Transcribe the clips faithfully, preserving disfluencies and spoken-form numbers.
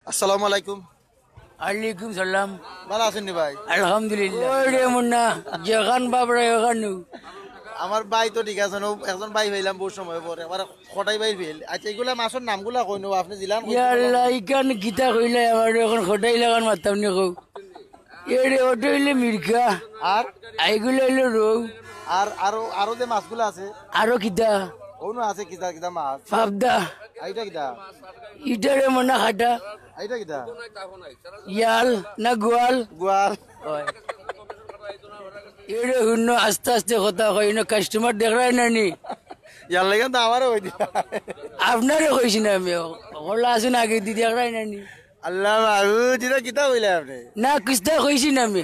আসসালামু আলাইকুম। আলাইকুম সালাম। ভালা আছইন নি ভাই? আলহামদুলিল্লাহ। ওই রে মুন্না, যেখান বাবরা ওখান। আমার ভাই তো ঠিক আছে, ও একজন ভাই পাইলাম বহুত সময় পর, একবার কটাই ভাই ফেল। আচ্ছা, এগুলা মাছর নামগুলা কইন, আপনে জিলান কইন। ইয়াল্লা, ইখান কিতা কইলে আমার এখন কটাই লাগান মারতাম নি কও। এরে ওটা হইলে মির্কা, আর এইগুলো হইলো রৌ। আর আরো আরো যে মাছগুলা আছে, আরো কিতা? অনো আছে কিতা কিতা মাছ? পাবদা। আর ইটা কিতা? ইটারে মনা খাটা। আর ইটা কিতা? ইয়াল না গোয়াল? গোয়াল। এরে হুনো, আস্তে আস্তে কথা কই না, কাস্টমার দেখরায় না নি। ইয়ার লাগে তো আমারও ওই দিন। আপনারে কইছি না আমি, হলা আছুন আগে দি দেখরায় না নি। আল্লাহ মাহবুদ, ইটা কিতা কইলা আপনে? না, কিস্তা কইছি না আমি।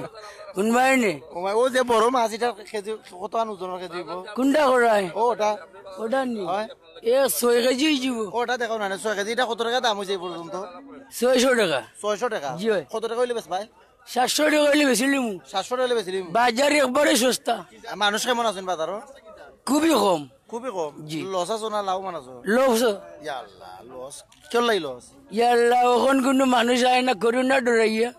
হুনবায় নে। ও ভাই, ও যে বড় মাছ, ইটা কেজি কত আন ওজনর কেজি হইব? কোনটা করায়? ও ওটা। ওটা নি। হয়। এ ছয় কেজি হইযিব। ও ওটা দেখাও না, ছয় কেজি। ইটা কত টাকা দাম হইছে এই পর্যন্ত? ছয়শো টাকা। ছয়শো টাকা। জি ভাই। কত টাকা হইলে বেচবায়? সাতশো টাকা হইলে বেচিলিমু। সাতশো টাকা হইলে বেচিলিমু। বাজার একবারে সস্তা। আর মানুষ কেমন আছইন বাজারো? খুবই কম। খুবই কম। জি। লস আছো না লাভবান আছো? লস। ইয়া আল্লাহ, লস। কিয়র লাগি লস? ইয়াল্লা, অখন কুনু মানুষ আয় না, করোনা ডরাইয়া।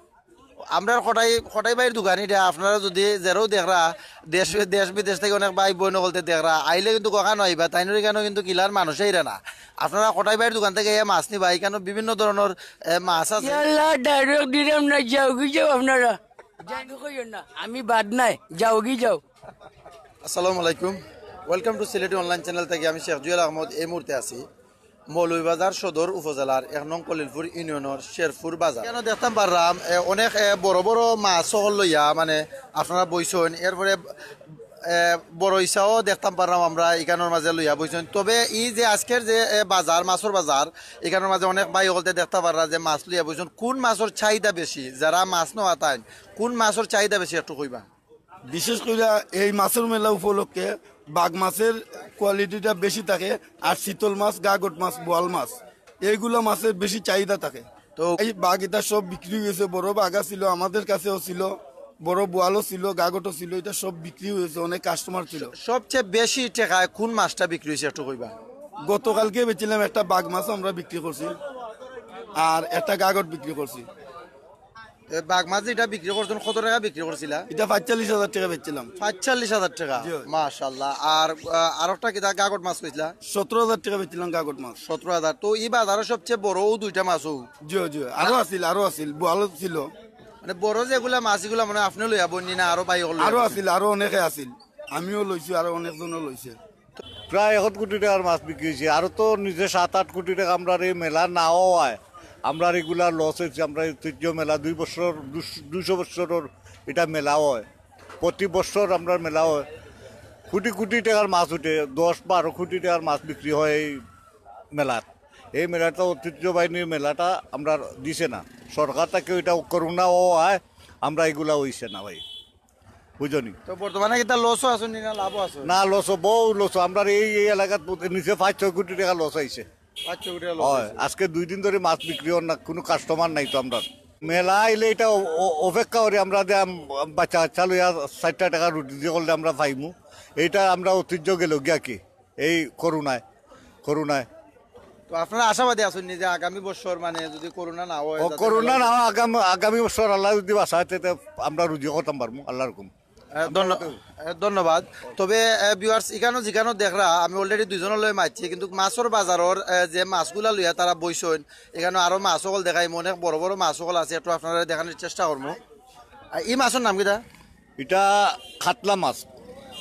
আমরার কটাই কটাই ভাইর দোকান ইটা, আপনারা যদি যেরাও দেখরা, দেশ দেশ বিদেশ থাকি অনেক ভাই বইন অকলতে দেখরা, আইলে কিন্তু কখনো আইবা, তাইনর ইখানো কিন্তু কিলার মানুষ আইরা না। আপনারা কটাই ভাইর দোকান থাকি আইয়া মাছ নিবা, ইখানো বিভিন্ন ধরনর এ, মাছ আছে। ইয়াল্লা, ডাইরেক্ট দিলাম না, যাওগি যাও আপনারা। জানি কইও না, আমি বাদ নাই, যাওগি যাও। আসসালামু আলাইকুম, welcome to Sylheti online channel থাকি আমি শেখ জুয়েল আহমদ। এই মুহূর্তে আছি মৌলভীবাজার সদর উপজেলার এক নং কলিলপুর ইউনিয়নর শেরপুর বাজার। ইখানো দেখতাম পাররাম, এ, অনেক, এ, বড় বড় মাছ অকল লইয়া, মানে, আপনারা বইছইন। এরপরে, এ, বড় ইছাও দেখতাম পাররাম আমরা ইখানর মাঝে লইয়া বইছইন। তবে ই যে আজকের যে, এ, বাজার, মাছর বাজার, ইখানর মাঝে অনেক ভাই অকলতে দেখতা পাররা যে মাছ লইয়া বইছইন। কুন মাছর চাহিদা বেশি? যেরা মাছ নেওয়া তাইন, কুন মাছর চাহিদা বেশি একটু কইবা? বিশেষ কইরা এই মাছর মেলা উপলক্ষে বাগ মাছর কোয়ালিটিটা বেশি থাকে, আর চিতল মাছ, গাগট মাছ, বোয়াল মাছ, এইগুলা মাছর বেশি চাহিদা থাকে। তো এই বাগ ইটা সব বিক্রি অইগেছে, বড় বাগ আছিল, আমাদের কাছেও ছিল, বড় বোয়ালও ছিল, গাগটও ছিল, ইটা সব বিক্রি অইগেছে, অনেক কাস্টমার ছিল। সবচেয়ে বেশি টেকায় কুন মাছটা বিক্রি অইছে একটু কইবা? গতকালকে বেচছিলাম একটা বাগ মাছ আমরা বিক্রি করছি, আর একটা গাগট বিক্রি করছি। এ, বাগ মাছ যেটা বিক্রি করছইন, কত টেকা বিক্রি করছিলা? ইটা পঁয়তাল্লিশ হাজার টেকা বেচছিলাম। পঁয়তাল্লিশ হাজার টেকা। জি। মাশাআল্লাহ। আর, আহ, আরোকটা কিতা গাগট মাছ কইছিলা? সতেরো হাজার টেকা বেচছিলাম গাগট মাছ। সতেরো হাজার। তো ই বাজারো সবচেয়ে বড় অউ দুইটা মাছউ? জি, জি, আরো আছিল, আরো আছিল, বোয়ালও ছিল। মানে বড় যেগুলা মাছ, ইগুলা মানে আপনে লইয়া বইন নি না আরো ভাই অকল লইয়া আরো বইন? আছিল, আরো অনেকে আছিল। আমিও লইছি, আরো অনেকজনও লইছে। প্রায় এক কোটি টেকার মাছ বিক্রি অইছে। আরো তো নিজে সাত আট কোটি টেকা আমরার এই মেলা নাও অয়, আমরার ইগুলা লস অইছে। আমরা ঐতিহ্য মেলা দুই বছর, দুশ-, দুইশো বছরর ইটা মেলা অয়, প্রতি বছর আমরার মেলা অয়। কোটি কোটি টেকার মাছ উঠে, দশ বারো কোটি টেকার মাছ বিক্রি হয় এই মেলাত। এই মেলাটা ঐতিহ্যবাহী মেলাটা আমরার দিছে না, সরকার থাকি ইটা করোনা অয়, আমরা ইগুলা অইছে না ভাই। বুঝছো নি? তো বর্তমানে কিতা লসও আছইন নি না লাভও আছইন? না, লস, বউ লস। আমরার এই, এই এলাকাত নিচে পাঁচ ছয় কোটি টেকা লস অইছে। পাঁচ ছয় কোটি টেকা লস হয়, অইছে। আজকে দুই দিন ধরি মাছ বিক্রি অর না, কুনু কাস্টমার নাই তো আমরার। মেলা আইলে ইটা অ-, অ-, অপেক্ষা করি আমরা যে আম-, বাচ্চা কাচ্চা লইয়া চাইরটা টেকা রুটি দিয়া করলে আমরা পাইমু। ইটা আমরা ঐতিহ্য গেল গিয়া কি এই করোনায়, করোনায়। তো আপনারা আশাবাদী আছইন নি যে আগামী বছর মানে যদি করোনা না অয়, ও যাতে করোনা মেলা না অয়, আগামী, আগামী বছর আল্লায় যদি বাঁচায়, তে আমরা রুজি করতাম পারমু, আল্লার হুকুম। এ, ধন্য-, এ, ধন্যবাদ। তবে, এ, ভিউয়ার্স, ইখানো যেখানো দেখরা, আমি already দুইজনর লগে মাতছি, কিন্তু মাছর বাজারর, এ, যে মাছগুলা লইয়া তারা বইছইন, ইখানো আরো মাছ অকল দেখাইমু, অনেক বড় বড় মাছ অকল আছে, একটু আপনারারে দেখানির চেষ্টা করমু। আর ই মাছর নাম কিতা? ইটা কাতলা মাছ।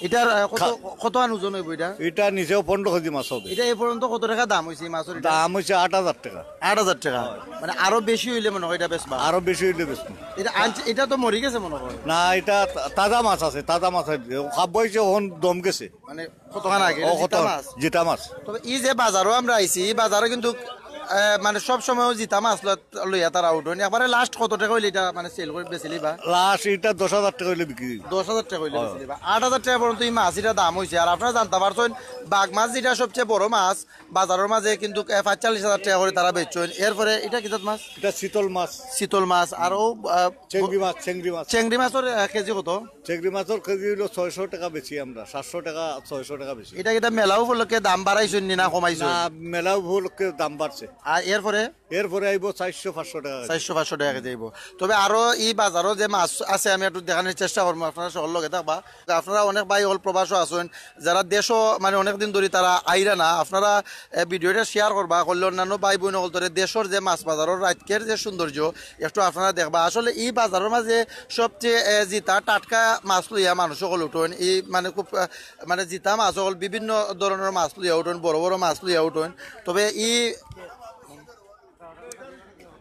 ইটার, এ, কত, খা- কত আন ওজন অইব ইটা? ইটা নিচেও পনেরো কেজি মাছ হবে। ইটা এ পর্যন্ত কত টেকা দাম অইছে ই মাছর ইটা? দাম অইছে আট হাজার টেকা। আট হাজার টেকা। মানে আরো বেশি অইলে মনে অয় ইটা বেচবা? আরো বেশি অইলে বেচমু। ইটা আনছে, ইটা তো মরি গেছে মনে অয়। না, ইটা তা-, তাজা মাছ আছে, তাজা মাছ আছে। খাব অইছে, অখন দম গেছে। মানে কতখান আগে? ও, ইটা কত? জিতা মাছ? জিতা মাছ। তবে ই যে বাজারো আমরা আইছি, ই বাজারো কিন্তু, এ, মানে সব সময় জিতা মাছ ল-, লইয়া তারা উঠইন। একবারে last কত টেকা অইলে ইটা মানে সেল করি বেচিলিবা? লাস্ট ইটা দশ হাজার টেকা অইলে বিক্রি অইব। দশ হাজার টেকা অইলে বেচিলিবা। আট হাজার টেকা পর্যন্ত ই মাছ ইটা দাম অইছে। আর আপনারা জানতা পারছইন, বাগ মাছ যেটা সবচেয়ে বড় মাছ, বাজারর মাঝে কিন্তু, এ, পঁয়তাল্লিশ হাজার টেকা করি তারা বেচছইন। এরপরে ইটা কি জাত মাছ? ইটা চিতল মাছ, চিতল মাছ। আর ও, আ, চেংড়ি মাছ, চেংড়ি মাছ। চেংড়ি মাছর, আ, কেজি কত? চেংড়ি মাছর কেজি অইলো ছয়শো টেকা বেচি আমরা, সাতশো টেকা, ছয়শো টেকা বেচি। ইটা কিতা মেলা উপলক্ষে দাম বাড়াইছইন নি না কমাইছইন? না, মেলা উপলক্ষে দাম বাড়ছে। আর এরপরে? এরপরে আইবো চাইরশো পাঁচশো টেকা কেজি। চাইরশো পাঁচশো টেকা কেজি আইবো। তবে আরো ই বাজারো যে মাছ আছে আমি একটু দেখানির চেষ্টা করমু, আপনারা সকল লগে থাকবা। আপনারা অনেক ভাই অকল প্রবাসো আছইন, যারা দেশো মানে অনেক দিন ধরি তারা আইরা না, আপনারা, এ, ভিডিওটা share করবা, করলে অন্যান্য ভাই বইন অকলতরে দেশর যে মাছ বাজারর রাইতকের যে সৌন্দর্য একটু আপনারা দেখবা। আসলে ই বাজারর মাঝে সবচেয়ে, এ, জিতা টাটকা মাছ লইয়া মানুষ অকল উঠইন, ই মানে খুব, এ, মানে জিতা মাছ অকল বিভিন্ন ধরনর মাছ লইয়া উঠইন, বড় বড় মাছ লইয়া উঠইন। তবে ই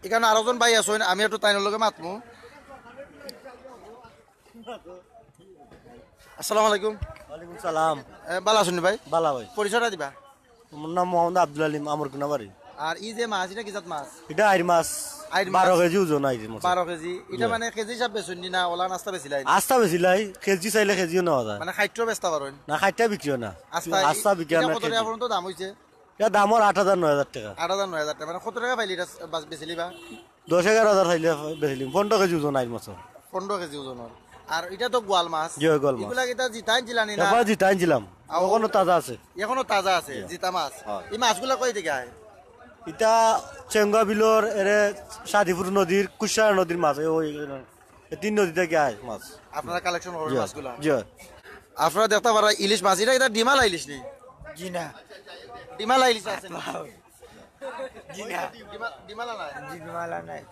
ইখানো আরোজন ভাই আছইন, আমি একটু তাইনর লগে মাতমু। আসসালামু আলাইকুম। ওয়ালাইকুম সালাম। এ, ভালা আছইন নি ভাই? ভালা ভাই। পরিচয়টা দিবা। আমার নাম মোহাম্মদ আব্দুল আলিম, আমরকুনা বাড়ি। আর ই যে মাছ, ইটা কি জাত মাছ? ইটা আইর মাছ। আইর মাছ। বারো কেজি ওজন আইর মাছ। বারো কেজি। ইটা জি। মানে কেজি হিসাব বেচইন নি না, অলান আস্তা বেচিলাইন? আস্তা বেচিলাই, কেজি চাইলে কেজিও নেওয়া যায়। মানে কাইট্টা বেচতা পারইন? না, কাইট্টা বিক্রি অয় না। আস্তা, আস্তা বিক্রি ইটা অয় না, কত টেকা কেজি। পর্যন্ত দাম অইছে? ইটা দাম অর আট হাজার, নয় হাজার টেকা। আট হাজার, নয় হাজার টেকা। মানে কত টেকা পাইলে ইটা বাস-, বেচিলিবা? দশ এগারো হাজার পাইলে বেচিলিমু। পনরো কেজি ওজন আইর মাছ। পনরো কেজি ওজনর। আর ইটা তো গোয়াল মাছ। জি, অয় গোয়াল মাছ। ইগুলা কিতা জিতা আনছিলা নি না? একবার জিতা আনছিলাম। আও। অখনো তাজা আছে। অখনো তাজা আছে, জি। জিতা মাছ। অয়। ই মাছগুলা কই থাকি আয়? ইটা চেঙ্গুয়া বিলর এরে সাদিপুর নদীর, কুশারা নদীর মাছ। ওই, ওই, এই তিন নদী থাকি আয় মাছ। আপনারা collection করইন জি, মাছগুলা? জি। আপনারা দেখতা পাররা ইলিশ মাছ, ইটা, ইটা ডিমালা ইলিশ নি? জি না। ডিমালা ইলিশ আছে নি? জি না। ডিমা-, ডিমালা নাই? জি, ডিমালা নাই।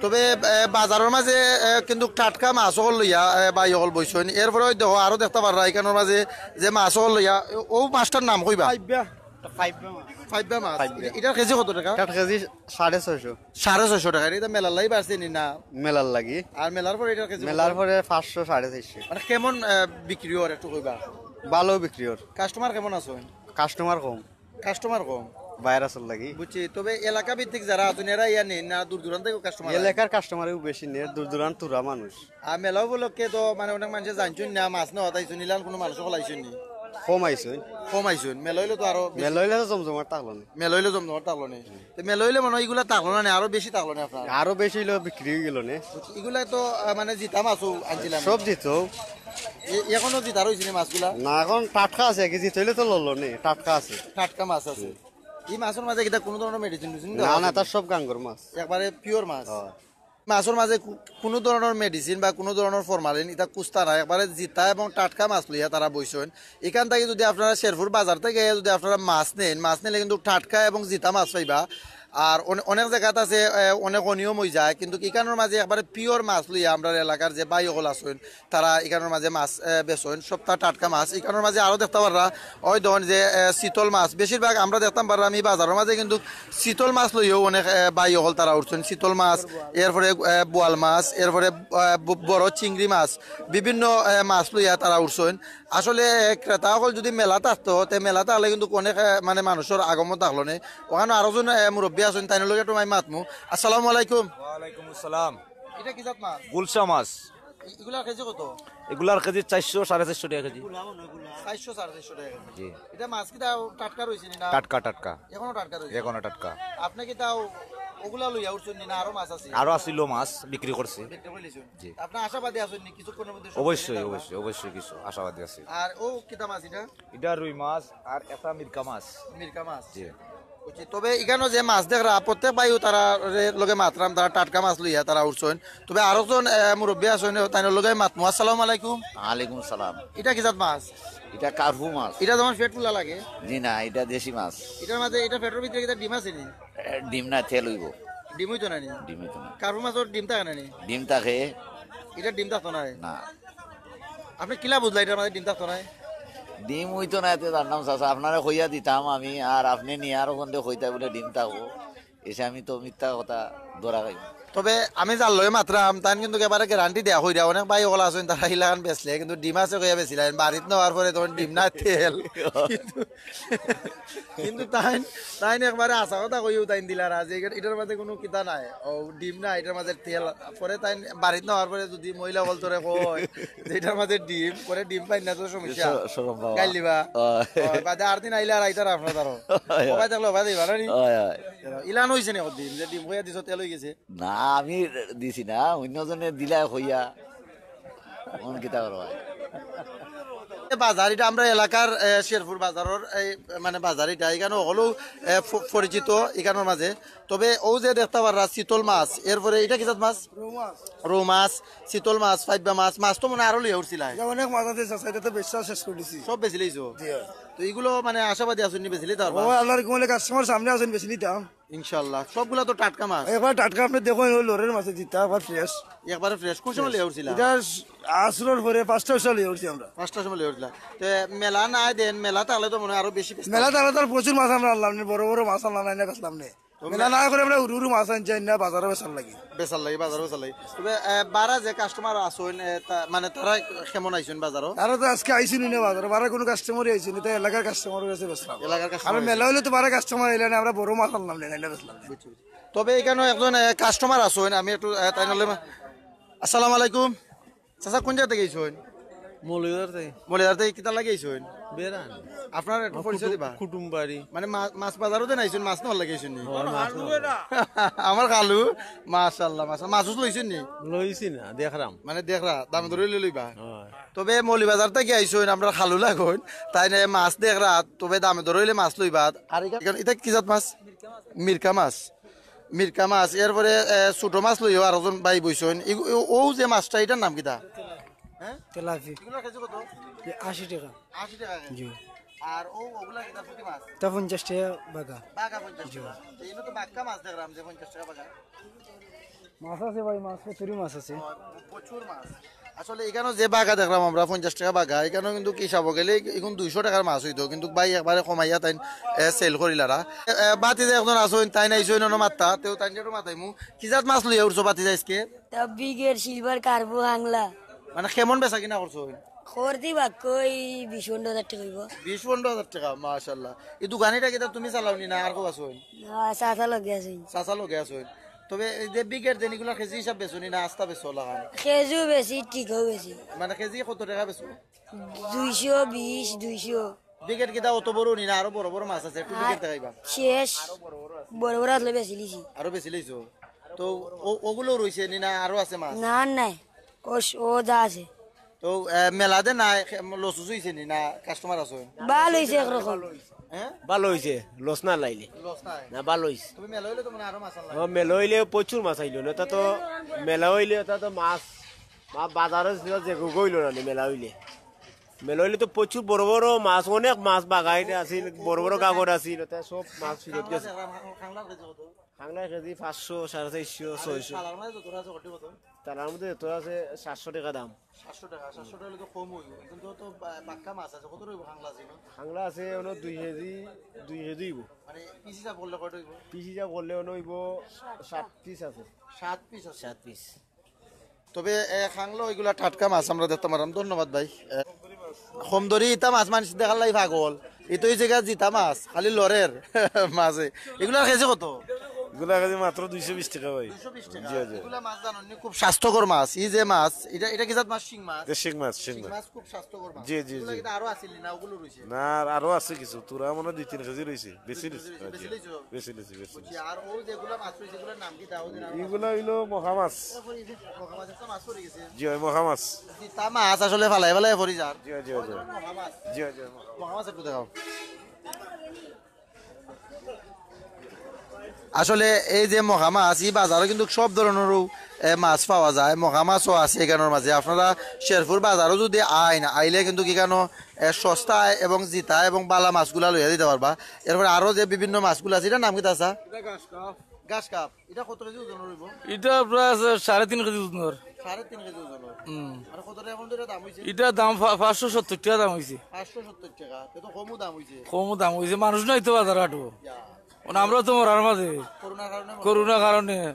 তবে, এ, বাজারর মাঝে, এ, কিন্তু টাটকা মাছ অকল লইয়া, এ, ভাই অকল বইছইন। এরপরে ওই দেখো, আরো দেখতা পাররা ইখানর মাঝে যে মাছ অকল লইয়া, ও মাছটার নাম কইবা? ফাইব্বা। ফাইব্বা মাছ। ফাইব্বা মাছ। ফাইব্বা। ইটা, ইটার কেজি কত টেকা? ইটার কেজি সাড়ে ছয়শো। সাড়ে ছয়শো টেকা। ইটা মেলার লাগি বাড়ছে নি না? মেলার লাগি। আর মেলার পরে ইটার কেজি কত? মেলার পরে পাঁচশো, সাড়ে চাইরশো। মানে কেমন, আহ, বিক্রি অর একটু কইবা? ভালা বিক্রি অর। Customer কেমন আছইন? Customer কম। Customer কম? ভাইরাসর লাগি। বুঝছি, তবে এলাকা ভিত্তিক যারা আছইন এরা ইয়া নেইন না, দূর দূরান্ত থাকি customer আইন? এলাকার customer-ও বেশি নেইন, দূর দূরান্ত থুড়া মানুষ। আর মেলা উপলক্ষে তো মানে অনেক মানষে জানছইন না, মাছ নেওয়াত আইছইন, ইলান কুনু মানুষ অকল আইছইন নি? কম আইছইন। কম আইছইন, মেলা অইলে তো আরো বেশি। মেলা অইলে তো জমজমাট থাকলো নে। মেলা অইলে জমজমাট থাকলো নে। তে মেলা অইলে মনো অয় ইগুলা থাকলো না নে, আরো বেশি থাকলো নে আপনার? আরো বেশি অইলে বিক্রি অই গেলো নে। ইগুলা তো, আহ, মানে জিতা মাছও আনছিলাম। সব জিতো। এ-, অখনো জিতা রইছে নি মাছগুলা? না, অখন টাটকা আছে, কি জিতা অইলে তো লইলো নে, টাটকা আছে। টাটকা মাছ আছে। ই মাছর মাঝে কিতা কুনু ধরনর medicine টেডিসিন না, দেওয়া না, আছে নি? তার সব গাঙ্গর মাছ। একবারে pure মাছ। হ্যাঁ। মাছর মাঝে কু-, কুনু ধরনর medicine বা কুনু ধরনর formalin ইতা কুস্তা নাই, একবারে জিতা এবং টাটকা মাছ লইয়া তারা বইছইন। ইখান থাকি যুদি আপনারা শেরপুর বাজার থাকি যুদি আপনারা মাছ নেইন, মাছ নিলে কিন্তু টাটকা এবং জিতা মাছ পাইবা। আর অনে-, অনেক জাগাত আছে, এ, অনেক অনিয়ম অইযায়, কিন্তু ইখানর মাঝে একবারে pure মাছ লইয়া আমরার এলাকার যে ভাই অকল আছইন, তারা ইখানর মাঝে মাছ, এ, বেচইন, সবটা টাটকা মাছ। ইখানর মাঝে আরো দেখতা পাররা, ওই দেখইন যে, এ, চিতল মাছ, বেশিরভাগ আমরা দেখতাম পাররা আমি বাজারর মাঝে কিন্তু চিতল মাছ লইয়াও অনেক, এ, ভাই অকল তারা উঠছইন। চিতল মাছ, এরপরে, এ, বোয়াল মাছ, এরপরে, এ, ব-, বড় চিংড়ি মাছ, বিভিন্ন, এ, মাছ লইয়া তারা উঠছইন। আসলে, এ, ক্রেতা অকল যুদি মেলা থাকতো, তে মেলা থাকলে কিন্তু অনেক, এ, মানে মানষর আগমন থাকলো নে। অখানো আরোজন, এ, মুরব্বি আছইন, তাইনর লগে একটু আমি মাতমু। আসসালামু আলাইকুম। ওয়ালাইকুম আসসালাম। ইটা কি জাত মাছ? গুলশা মাছ। ই-, ইগুলার কেজি কত? ইগুলার কেজি চাইরশো, সাড়ে চাইরশো টেকা কেজি। চাইরশো, সাড়ে চাইরশো টেকা কেজি। জি। ইটা মাছ কিতা টাটকা রইছে নি না? টাটকা, টাটকা। অখনো টাটকা রইছে? অখনো টাটকা। আপনে কিতা অগুলা লইয়া উঠছইন নি না আরো মাছ আছে? আরো আছিল মাছ, বিক্রি করছি। বিক্রি করিলিছইন? জি। আপনে আশাবাদী আছইন নি কিছুক্ষণর মধ্যে সব অবশ্যই, টাটকা? অবশ্যই, অবশ্যই কিছু আশাবাদী আছি। আর ও কিতা মাছ ইটা? ইটা রুই মাছ আর ইটা মিরকা মাছ। মিরকা মাছ। জি। বুঝছি, তবে ইখানো যে মাছ দেখরা, প্রত্যেক ভাইও তারার লগে মাতরাম, তারা টাটকা মাছ লইয়া তারা উঠছইন। তবে আরোজন, এ, মুরব্বি আছইন, তাইনর লগে মাতমু। আসসালামু আলাইকুম। ওয়ালাইকুম সালাম। ইটা কি জাত মাছ? ইটা কার্পু মাছ। ইটা যেমন পেট ফুলা লাগে। জি না, ইটা দেশি মাছ। ইটার মাঝে, ইটা পেটর ভিতরে কিতা ডিম আছে নি? এ, ডিম না, তেল অইবো। ডিম অইতো না নি? ডিম অইতো না। কার্পু মাছর ডিম থাকে না নি? ডিম থাকে। ইটার ডিম থাকতো না? না। আপনে কিলা বুঝলা ইটার মাঝে ডিম থাকতো নায়? ডিম অইতো নায়, তে জানতাম চাচা, আপনারে কইয়া দিতাম আমি, আর আপনে নিয়া আরো কোনদে কইতা বুলে ডিম থাকবো। এসে আমি তো মিথ্যা কথা ধরা খাই। তবে আমি যার লগে মাতরাম, তাইন কিন্তু একেবারে guarantee দেয়া কইরা, অনেক ভাই অকল আছইন, তারা ইলাখান বেচলে, কিন্তু ডিম আছে কইয়া বেচিলাইন, বাড়িত নেওয়ার পরে তখন ডিম না তেল। কিন্তু, কিন্তু তাইন, তাইন একবারে হাছা কথা কইও তাইন দিলারা, যে ইটার মাঝে কুনু কিতা নাই, ও ডিম না, ইটার মাঝে তেল। পরে তাইন বাড়িত নেওয়ার পরে যুদি মহিলা অকলতরে কয় যে ইটার মাঝে ডিম, পরে ডিম পাইন না তো সমস্যা। শ-, শরম পাওয়া। গাইল দিবা। অয়। অয়, বাদে আর দিন আইলে আর আইতারা আপনার দ্বারো। অয়, অয়। অবায় দেখলে অবায় দিবা না নি? অয়, অয়। ইলান অইছে নি কদিন যে ডিম কইয়া দিছো, তেল অইগেছে? না, আমি দিছি না, অইন্য জনে দিলা কইয়া। মন কিতা করবা? এ বাজার ইটা আমরার এলাকার, এ, শেরপুর বাজারর, এই, মানে, বাজার ইটা, ইখানো হকলেউ, এ, ফ-, পরিচিত ইখানর মাঝে। তবে অউ যে দেখতা পাররা চিতল মাছ, এরপরে ইটা কি জাত মাছ? রউ মাছ। রউ মাছ, চিতল মাছ, পাইবা মাছ, মাছ তো মনে অয় আরো লইয়া উঠছিলা। ইটা অনেক মাছ আছে, চাচা, ইটা তো বেচা শেষ করি দিছি। সব বেচিলাইছো? জি, অয়। তো ইগুলো, মানে, আশাবাদী আছইন নি বেচিলাইতা পারবা? অয়, আল্লাহর হুকুমে কাস্টমার সামনে আছইন, বেচিলিতাম। ইনশাআল্লাহ, সবগুলা তো টাটকা মাছ। একবার টাটকা, আপনে দেখইন, অউ লরির মাছ ইটা, একবার fresh। একবারে fresh। কোন সময় লইয়া উঠছিলা? ইটা আসরর পরে পাঁচটার সময় লইয়া উঠছি আমরা। পাঁচটার সময় লইয়া উঠছিলা। তে মেলা নাই দেন, মেলা থাকলে তো মনে অয় আরো বেশি বেচতা। মেলা থাকলে তো আর প্রচুর মাছ আমরা আনলাম নে, বড় বড় মাছ আনলাম না, এনে বেচলাম নে। তো মেলা মে- না করে আমরা হুরু হুরু মাছ আনছি, আনি না বাজারো বেচার লাগি। বেচার লাগি, বাজারো বেচার লাগি। তবে, এ, বারা যে কাস্টমার আছইন, এ, তা-, মানে, তারা কেমন আইছইন বাজারো? তারা তো আজকে আইছইন নি না বাজারো, বারা কুনু কাস্টমারই আইছইন নি, তাই এলাকার কাস্টমারর গেছে বেচলাম। এলাকার কাস্টমার আর আইছইন। মেলা অইলে তো বারা কাস্টমার আইলে না, আমরা বড় মাছ আনলাম না, এনে বেচলাম। বুঝছি, বুঝছি। তবে ইখানো একজন, এ, কাস্টমার আছইন, আমি একটু, এ, তাইন লগে মা-, আসসালামু আলাইকুম। চাচা, কোন জাগা থাকি আইছইন? মৌলভীবাজার থাকি। মৌলভীবাজার থাকি কিতার লাগি আইছইন? বেড়ান। আপনার একটু আমার পরিচয় কুটুম-, দিবা? কুটুম বাড়ি। মানে মা-, মাছ বাজারো দেন আইছইন, মাছ নেওয়ার লাগি আইছইন নি? অয়, মাছ নেওয়ার। আমার খালু, মাশাআল্লাহ, মাশাআল্লাহ। মাছ উছ লইছইন নি? লইছি না, দেখরাম। মানে দেখরা, দামে দরে অইলে লইবা? অয়। তবে মৌলভীবাজার থাকি আইছইন, আমরার খালু লাগইন, তাইন মাছ দেখরা, তবে দামে দরে অইলে মাছ লইবা। আর ইখান, ইটা কি জাত মাছ? মিরকা মাছ। মিরকা মাছ, এরপরে, এ, ছোট মাছ লইও, আরোজন ভাই বইছইন। ই-, ও, অউ যে মাছটা, ইটার নাম কিতা? হ্যাঁ? তেলাপি। ইগুলার কেজি কত? এ আশি টেকা। আশি টেকা কেজি। জি। আর অউ, অগুলা কিতা পুঁটি মাছ? ইটা পঞ্চাশ টেকা বাগা। বাগা পঞ্চাশ টেকা। তে ইনো তো বাক্কা মাছ দেখরাম যে পঞ্চাশ টেকা বাগা। মাছ আছে ভাই, মাছ, কচুরি মাছ আছে। অয়, প্রচুর মাছ। আসলে ইখানো যে বাগা দেখরাম আমরা পঞ্চাশ টেকা বাগা, ইখানো কিন্তু হিসাবো গেলে ইগুন দুইশো টেকার মাছ অইতো, কিন্তু ভাই একবারে কমাইয়া তাইন, এ, সেল করিলারা। এ, এ, বাতিজা একজন আছইন, তাইন আইছইন অনো মাত্তা, তেউ তাইনরে একটু মাতাইমু। কি জাত মাছ লইয়া উঠছো বাতিজা আইজকে? তা বিগের সিলভার কার্পু হাংলা। মানে কেমন বেচা কিনা করছো? করতি বাক্য এই বিশ পনেরো হাজার টেকা অইবো। বিশ পনেরো হাজার টেকা, মাশাআল্লাহ। ই দোকান ইটা কিতা তুমি চালাও নি না আর কেউ আছইন? না, চাচা লগে আছইন। চাচা লগে আছইন। তবে এই যে বিগের দেন ইগুলা কেজি হিসাব বেচো নি না আস্তা বেচো লাখান? কেজিও বেচি, টিকাও বেচি। মানে কেজি কত টেকা বেচো? দুইশো বিশ, দুইশো। বিগের কিতা অত বড় নি না, আরো বড় বড় মাছ আছে, একটু বিগের দেখাইবা। শেষ। বড় বড় আসলে বেচিলিছি। আরো বেচিলাইছো? তো ও-, অগুলো রইছে নি না আরো আছে মাছ? না, নাই। ও স-, ও যা আছে। তো, এ, মেলাদে নাই, খে-, লস উস অইছে নি না কাস্টমার আছে? ভালা অইছে একরকম। হ্যাঁ? ভালা অইছে, লস না লাইলে। লস নাই? না, ভালা অইছে। তুমি মেলা অইলে তো মনে হয় আরো মাছ আনলা। ও, মেলা অইলে প্রচুর মাছ আইলো, ইটা তো মেলা অইলে ইটা তো মাছ, মা-, বাজারো ছিল যে গো-, গইলো না নি মেলা অইলে। মেলা অইলে তো প্রচুর বড় বড় মাছ, অনেক মাছ বাগাইতে আছিল, বড় বড় গাগর আছিল, ইটা সব মাছ ফিরত গেছে। খাংলার কেজি কত? খাংলার কেজি পাঁচশো, সাড়ে চারশো, আর ওই ছয়শো। তালার মাঝে যত আছে, ওটি কত? তালার মধ্যে যত আছে সাতশো টেকা দাম। সাতশো টেকা, সাতশো টেকা অইলে তো কম অইবো। কিন্তু তো বা-, বাক্কা মাছ আছে, কত অইবো খাংলা আছে? খাংলা আছে, অনো দুই কেজি, দুই কেজি অইবো। মানে, পিস হিসাব করলে কয়টা অইবো? পিস হিসাব করলে অনো অইবো সাত পিস আছে। সাত পিস আছে? সাত পিস। তবে, এ, খাংলা ইগুলা টাটকা মাছ আমরা দেখতাম পারলাম। ধন্যবাদ ভাই। এ, কমদরি ইতা মাছ মানুষ দেখার লাগি পাগল। ইতা অউ জাগা জিতা মাছ, খালি লরের মাছে। ইগুলার কেজি কত? ইগুলা কেজি মাত্র দুইশো বিশ টেকা ভাই। দুইশো বিশ টেকা। জি, জি। ইগুলা মাছ জানো নি, খুব স্বাস্থ্যকর মাছ। ই যে মাছ, ইটা, ইটা কি জাত মাছ? শিং মাছ? ইটা শিং মাছ, শিং শিং মাছ। মাছ খুব স্বাস্থ্যকর মাছ। জি, জি, ইগুলা জি। কিন্তু আরো আছিল নি না, অগুলো রইছে? না, আর আরো আছে কিছু। থুড়া মনে অয় দুই তিন কেজি রইছে। বেশি দুই তিন রইছে। কেজি রইছে, জি। বেশি রইছে, বেশি রইছে। বুঝছি। আর অউ যেগুলা মাছ রইছে, ইগুলার নাম কিতা? অউ যে নাম ইগুলা অইলো মখা মাছ। মখা মাছ একটা মাছ পড়ি গেছে। জি, অয় মখা মাছ। জি, তা মাছ আসলে ফালাই ফালাই পড়ি যার। জি, জি, জি। মখা মাছ। জি, জি, মখা। মখা মাছ একটু দেখাও। আসলে এই যে মখা মাছ, ই বাজারো কিন্তু সব ধরনরউ, এ, মাছ পাওয়া যায়। মখা মাছও আছে ইখানর মাঝে। আপনারা শেরপুর বাজারো যুদি আইন, আইলে কিন্তু ইখানো, এ, সস্তা এবং জিতা এবং ভালা মাছগুলা লইয়া যাইতা পারবা। এরপরে আরো যে বিভিন্ন মাছগুলা আছে, ইটার নাম কিতা আছে? ইটা ঘাস কাপ। ঘাস কাপ। ইটা কত কেজি ওজনর অইবো? ইটা প্রায় আছে সাড়ে তিন কেজি ওজনর। সাড়ে তিন কেজি ওজনর। হুম। আর কত টেকা পর্যন্ত ইটার দাম অইছে? ইটার দাম পা-, পাঁচশো সত্তর টেকা দাম অইছে। পাঁচশো সত্তর টেকা, তে তো কমও দাম অইছে। কমও দাম অইছে, মানুষ নাই তো বাজারো আটো। ইয়া। মানে আমরাও তো মরার মাঝে। করোনার কারণে মরার। করোনার কারণে।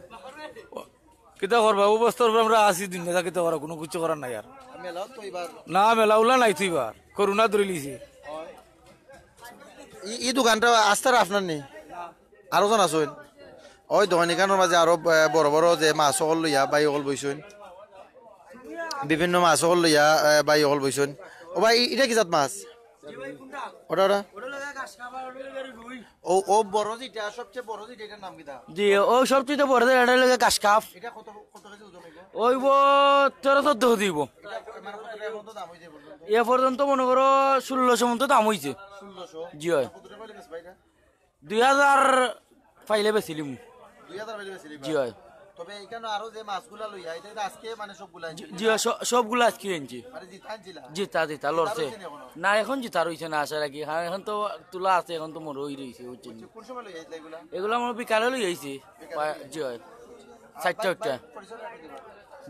কিতা করবা, অবস্থার উপরে আমরা আছি দিন, কিতা করবা, কুনু কিচ্ছু করার নাই আর। আর মেলাও তো ইবার। না, মেলা উলা নাই তো ইবার। করোনা ধরিলিছে। ই, ই দোকানটা আস্তার আপনার নি? আরো জন আছইন? ওই দোকান ইখানর মাঝে আরো, এ, বড় বড় যে মাছ অকল লইয়া ভাই অকল বইছইন। বিভিন্ন মাছ অকল লইয়া, এ, ভাই অকল বইছইন। ও ভাই, ই-, ইটা কি জাত মাছ? ওটা, ওটা? ও, ও বড় যেটা, সবচেয়ে বড় যেটা, এটার নাম কিতা? জি, ও সবচেয়ে বড় যেটা, এটা লাগে কাশকাপ। এটা কত, কত কেজি ওজন অইবো? অইবো তেরো চৌদ্দ কেজি অইবো। এটা মানে কত টাকা মতো দাম অইছে পর্যন্ত? এ পর্যন্ত মনে করো ষোলোশো মতো দাম অইছে। ষোলোশো? জি অয়। কত টাকা অইলে বেচবা এটা? দুই হাজার পাইলে বেচিলিমু। দুই হাজার পাইলে বেচিলিবা? জি অয়। তবে এখানে আরো যে মাছগুলা লইয়া, এটা, এটা আজকে মানে সবগুলা আনছি? জি অয়, স-, সবগুলা আজকে আনছি। মানে জিতা আনছিলা? জিতা, জিতা, লড়ছে। জিতা রইছে নি এখনো? না, এখন জিতা রইছে না, আশা রাখি। হ্যাঁ, এখন তো তুলা আছে, এখন তো মরই রইছে, বুঝছেন? কোন সময় লইয়া আইছিলা এগুলা? এগুলা আমরা বিকালে লইয়া আইছি। বিকালে লইয়া আইছি। জি অয়। আর চারটা, ভাই, উঠটা। ভাই, পরিচয়টা একটু দিবা?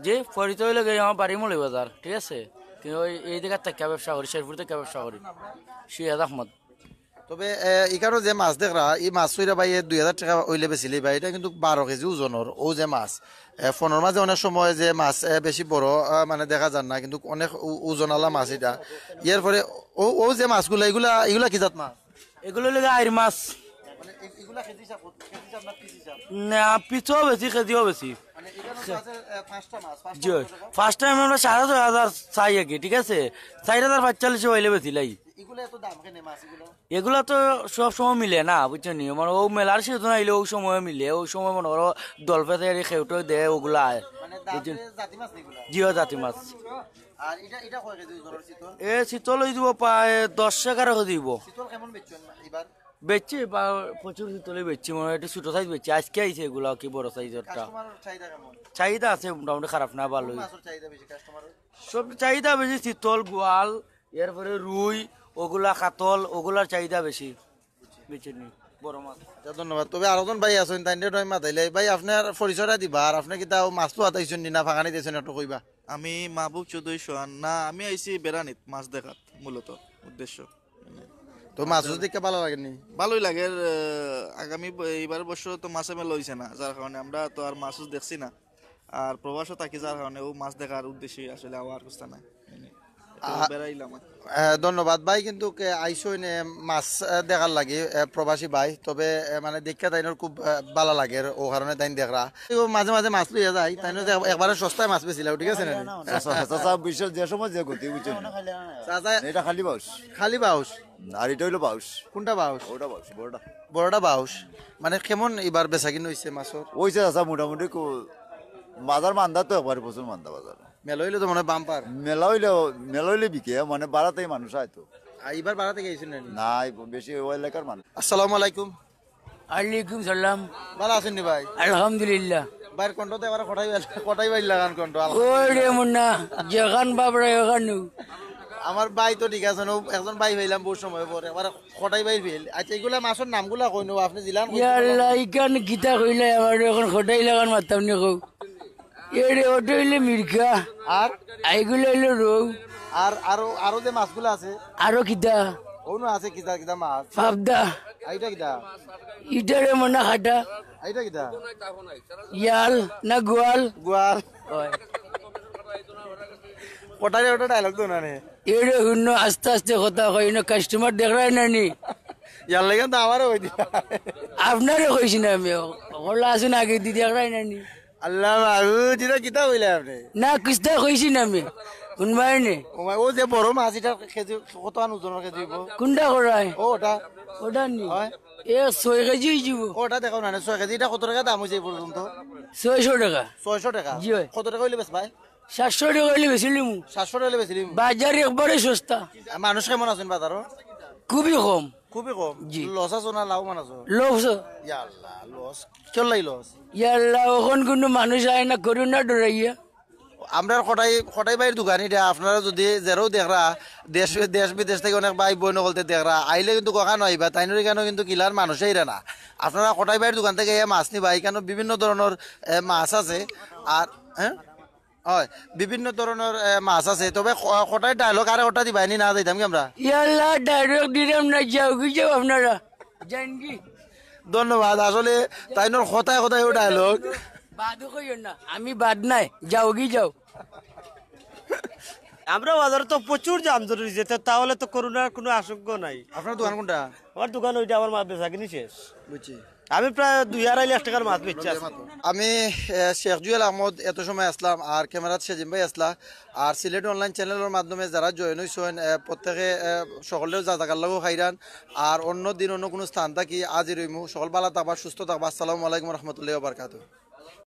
জি, পরিচয় লাগে আমার বাড়ি মৌলভীবাজার, ঠিক আছে? কিন্তু ওই, এই জায়গার থেকে ব্যবসা করি, শেরপুর থেকে ব্যবসা করি। আপনার নামটা? সৈয়দ আহমদ। তবে, এ, ইখানো যে মাছ দেখরা, ই মাছ ছইরা ভাই, এ দুই হাজার টাকা অইলে বেচিলি ভাই, এটা কিন্তু বারো কেজি ওজনর, ও যে মাছ। এ, ফোনর মাঝে অনেক সময় যে মাছ, এ, বেশি বড়, আ, মানে দেখা যার না, কিন্তু অনেক উ-, ওজনআলা মাছ এটা। এরপরে ও, ও যে মাছগুলা, ইগুলা, ইগুলা কি জাত মাছ? এগুলা লাগে আইর মাছ। মানে এ-, এগুলা কেজি হিসাব, কেজি হিসাব না পিস হিসাব? না, পিসও বেশি, কেজিও বেশি। মানে এখানে তো আছে, এ, পাঁচটা মাছ, পাঁচটা জি, মাছ কত টাকা? ফার্স্ট টাইম আমরা সাড়ে ছয় হাজার চাই আর কি, ঠিক আছে? চার হাজার পাঁচচল্লিশে পাইলে বেচিলাই। এগুলা এত দাম কেনে মাছ এগুলা? এগুলা তো সব সময় মিলে না, বুঝছো নি? মানে, ও মেলার সিজন আইলে ও সময় মিলে, ও সময় মনে করো দল পেতে আর খেউটো দেয়, ওগুলা আয়। মানে, দাম বুঝছো? যে জাতি মাছ নি এগুলা? জি, ও জাতি মাছ। আর এটা, এটা কয় কেজি ওজনর চিতল? এ চিতল অই দিব প্রায় দশ এগারো কেজি দিব। চিতল কেমন বেচছেন এবার? বেচছি বা প্রচুর চিতলই বেচছি, মানে, একটু ছোট সাইজ বেচছি। আজকে আইছে এগুলা কি বড় সাইজরটা। কাস্টমারের চাহিদা কেমন? চাহিদা আছে মোটামুটি, খারাপ না, কোন ভালোই। মাছের চাহিদা বেশি কাস্টমারের? সব চাহিদা বেশি চিতল, বোয়াল, এরপরে রুই, ওগুলা কাতল, ওগুলার চাহিদা বেশি। বুঝছেন নি? বড় মাছ। আচ্ছা, ধন্যবাদ। তবে আরো জন ভাই আছেন, তাইনরে একটু আমি মাতাইলাই। ভাই, আপনার পরিচয়টা দিবা, আর আপনি কিতা মাছ তো আতাইছেন নি না, ফাঁকানি দিয়েছেন, একটু কইবা। আমি মাহবুব চৌধুরী সোহান। না, আমি আইছি বেড়ানিত মাছ দেখাত মূলত উদ্দেশ্য। তো মাছ দেখে ভালো লাগেনি? ভালোই লাগে। আহ, আগামী ব-, এইবার বছর তো মাছে মেলা হইছে না, যার কারণে আমরা তো আর মাছ দেখছি না। আর প্রবাসও থাকি, যার কারণে ও মাছ দেখার উদ্দেশ্যে আসলে আওয়ার কুস্তা নাই। মানে, একটু আ-, বেড়াইলাম আর কি। আহ, ধন্যবাদ ভাই, কিন্তু কে আইসো এনে মাছ, আহ, দেখার লাগি, আহ, প্রবাসী ভাই। তবে, আহ, মানে, দেখিয়া তাইনর খুব, আহ, ভালা লাগের, ও কারণে তাইন দেখরা। ও মাঝে মাঝে মাছ লইয়া যায়, তাইন যে একবারে সস্তায় মাছ বেচিলাও, ঠিক আছে না? চাচা, চাচা, বিশ্বের যে সময় যে গতি, বুঝছেন না? চাচা, এটা খালি বাউস। খালি বাউস? আর এটা হইলো বাউস। কোনটা বাউস? ওটা বাউস, বড়টা। বড়টা বাউস। মানে, কেমন এবার বেচাকিনি হইছে মাছর? হইছে চাচা, মোটামুটি কো-, বাজার মান্দা তো, একবারে প্রচুর মান্দা বাজার। মেলা হইলে তো মনে হয় বাম্পার। মেলা হইলে, মেলা হইলে বিকে, মানে, বাড়াতেই মানুষ আয় তো। আর এবার বাড়াতে গেছেন না নি? না, এই বেশি ওই এলাকার মানুষ। আসসালামু আলাইকুম। আলাইকুম সালাম। ভালা আছইন নি ভাই? আলহামদুলিল্লাহ। ভাইর কণ্ঠ তো এবারে কটাই বাইর, কটাই বাইর লাখান কণ্ঠ, আলহামদুলিল্লাহ। ওরে মুন্না, যেখান বাবরা এখান নু। আমার ভাই তো ঠিক আছে, ও একজন ভাই পাইলাম বহুত সময় পরে, এবারে কটাই বাইর ফেল। আচ্ছা, এগুলা মাছর নামগুলা কইন, আপনি জিলান কইন। ইয়া আল্লাহ, ইখান কিতা কইলে আমার এখন কটাই লাখান মারতাম নি কও। এরে, ওটা হইলে মির্কা। আর? এইগুলা হইলো রৌ। আর, আরো, আরো যে মাছগুলা আছে? আরো কিতা? অনো আছে কিতা, কিতা মাছ? পাবদা। আর এটা কিতা? ইটারে মনে কাটা। আর এটা কিতা? ইয়াল না গোয়াল? গোয়াল। ওই। কটারে ওটা ডায়লগ দেও না নে। এরে হুনো, আস্তে আস্তে কথা কই, ইনো কাস্টমার দেখরায় না নি? ইয়ার লাগি তো আমারও কই দিলা। আপনারে কইছি না আমি, ওলা আছইন আগে দি দেখরায় না নি? আল্লাহ মাহবুদ, এটা কিতা কইলা আপনি? না, কিস্তা কইছি না আমি। হুনবায় নে। ও ভাই, ও যে বড় মাছ, এটা কেজি কত আন ওজনর কেজি হইব? কোনটা করায়? ও, ওটা। ওটা নি? হয়। এ, ছয় কেজি হই যাব। ও, ওটা দেখাও না, ছয় কেজি। এটা কত টাকা দাম হইছে এই পর্যন্ত? ছয়শো টাকা। ছয়শো টাকা? জি, হয়। কত টাকা হইলে বেচবায়? সাতশো টাকা হইলে বেচিলিমু। সাতশো টাকা হইলে বেচিলিমু? বাজার একবারে সস্তা। আর মানুষ কেমন আছইন বাজারো? খুবই কম। খুবই কম? জি। লস আছো না লাভবান আছো? লস। ইয়া আল্লাহ, লস। কিয়র লাগি লস? ইয়া আল্লাহ, অখন কুনু মানুষ আয় না, করোনা ডরাইয়া। আমরার কটাই, কটাই ভাইর দোকান এটা, আপনারা যদি যেরাও দেখরা, দেশ, দেশ বিদেশ থাকি অনেক ভাই বইন অকলতে দেখরা, আইলে কিন্তু কখনো আইবা, তাইনর ইখানো কিন্তু কিলার মানুষ আইরা না। আপনারা কটাই ভাইর দোকান থাকি এই মাছ নিবা, ইখানো বিভিন্ন ধরনর, এ, মাছ আছে। আর, হ্যাঁ? হয়, বিভিন্ন ধরনর, এ, মাছ আছে। তবে ক-, কটাই ডায়লগ আর ওটা দিবায় নি, না যাইতাম কি আমরা? ইয়াল্লা, ডায়লগ দিলাম না, যাওগি যাও আপনারা। জানগি। ধন্যবাদ। আসলে তাইনর কথায় কথায় ও ডায়লগ। বাদও কইও না, আমি বাদ নাই, যাওগি যাও। আমরা বাজারে তো প্রচুর জাম জড়িয়ে যেতে, তাহলে তো করোনার কোনো আশঙ্কা নাই। আপনার দোকান কোনটা? আমার দোকান ওইটা, আমার মা বেচাকিনি শেষ। বুঝছি। আমি প্রায় দুই আড়াই লাখ টাকার মাছ বেচছি আজকে। আমি আহ, শেখ জুয়েল আহমদ এত সময় আসলাম, আর ক্যামেরাত সেজিম ভাই আসলা। আর সিলেট অনলাইন চ্যানেলর মাধ্যমে যারা জয়েন হইছেন, আহ, প্রত্যেকে আহ, সকলেও যা জাগার লাগো খাইরান। আর অন্য দিন অন্য কোনো স্থান থাকি আজি রইমু। সকল ভালা থাকবা, সুস্থ থাকবা। আসসালামু আলাইকুম রহমতুল্লাহ বারকাত।